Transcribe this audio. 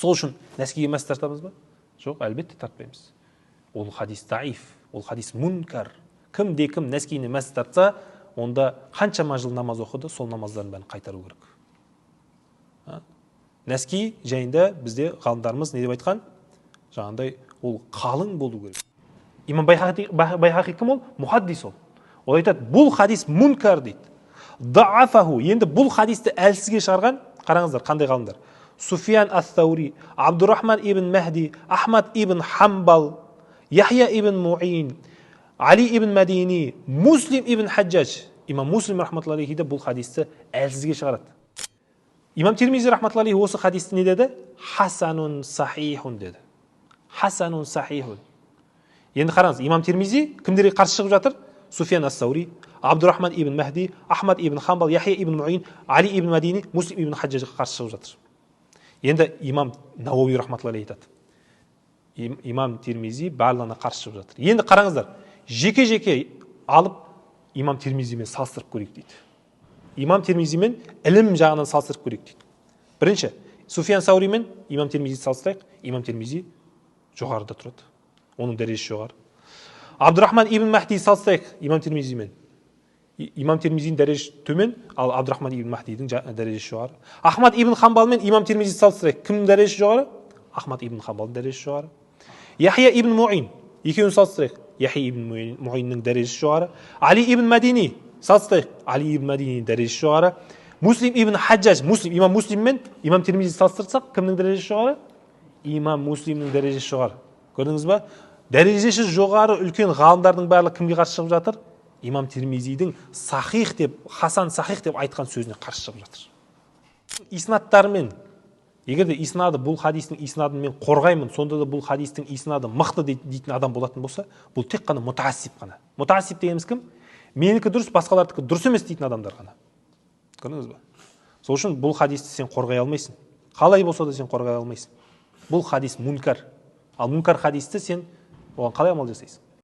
Сол үшін нәскиге мәс тартамыз ба? Жоқ, әлбетте тартпаймыз. Ол хадис даиф, ол хадис мункар. Кімде кім нәскиіне мәс тартса, онда қаншама жыл намаз оқыды, сол намаздардың бәрін қайтару керек. Нәски жайында бізде ғалымдарымыз не деп айтқан? Жаңағындай ол қалың болу керек. Имам Байхақи кім ол? Мухаддис ол. Ол айтады, бұл хадис мункар дейді. Даафаху. Енді бұл хадисті әлсізге шығарған, қараңыздар, қандай ғалымдар? Суфиян ас-Саури, Абдурахман ибн Махди, Ахмад ибн Хамбал, Яхья ибн Муин, Али ибн Мадини, Муслим ибн Хаджаж. Имам Муслим рахматуллахи алейхи де бұл хадисті әлсізге шығарады. Имам Тирмизи рахматуллахи алейхи осы хадисті не деді? Хасанун сахихун деді. Хасанун сахихун. Енді қараңыз, имам Тирмизи кімдерге қарсы шығып жатыр? Суфиян ас-Саури, Абдурахман ибн Махди, Ахмад ибн Хамбал, Яхья ибн Муин, Али ибн Мадини, Муслим ибн Хаджажға қарсы шығып жатыр. Енді имам Науауи рахматуллахи алейхи айтады. Имам Тирмизи барлығына қарсы шығып жатыр. Енді қараңыздар, жеке-жеке алып имам Тирмизимен салыстырып көрейік дейді. Имам Тирмизимен ілім жағынан салыстырып көрейік дейді. Бірінші, Суфиян Саури мен имам Тирмизиді салыстырайық. Имам Тирмизи жоғарыда тұрады. Оның дәрежесі жоғары. Абдурахман ибн Махди салыстырайық имам Тирмизимен. Имам Тирмизидің дәрежесі төмен, ал Абдурахман ибн Махдидің дәрежесі жоғары. Ахмад ибн Хамбал мен имам Тирмизиді салыстырайық. Кімнің дәрежесі жоғары? Ахмад ибн Хамбалдың дәрежесі жоғары. Яхья ибн Муин, екеуін салыстырайық. Яхья ибн Муиннің дәрежесі жоғары. Али ибн Мадини салыстырайық. Али ибн Мадинидің дәрежесі жоғары. Муслим ибн Хаджаж, Муслим, имам Муслим мен имам Тирмизиді салыстырсақ, кімнің дәрежесі жоғары? Имам Муслимнің дәрежесі жоғары. Көрдіңіз ба? Дәрежесі жоғары үлкен ғалымдардың барлығы кімге қарсы шығып жатыр? Имам Тирмизидің сахих деп, хасан сахих деп айтқан сөзіне қарсы шығып жатыр. Иснаттарымен, егер де иснады, бұл хадистің иснадын мен қорғаймын, сонда да бұл хадистің иснады мықты дейтін адам болатын болса, бұл тек қана мутаассиб қана. Мутаассиб дегеніміз кім? Менікі дұрыс, басқалардікі дұрыс емес дейтін адамдар ғана. Көрдіңіз ба? Сол үшін бұл хадисті сен қорғай алмайсың. Қалай болса да сен қорғай алмайсың. Бұл хадис мункар. Ал мункар хадисті сен оған қалай амал жасайсың?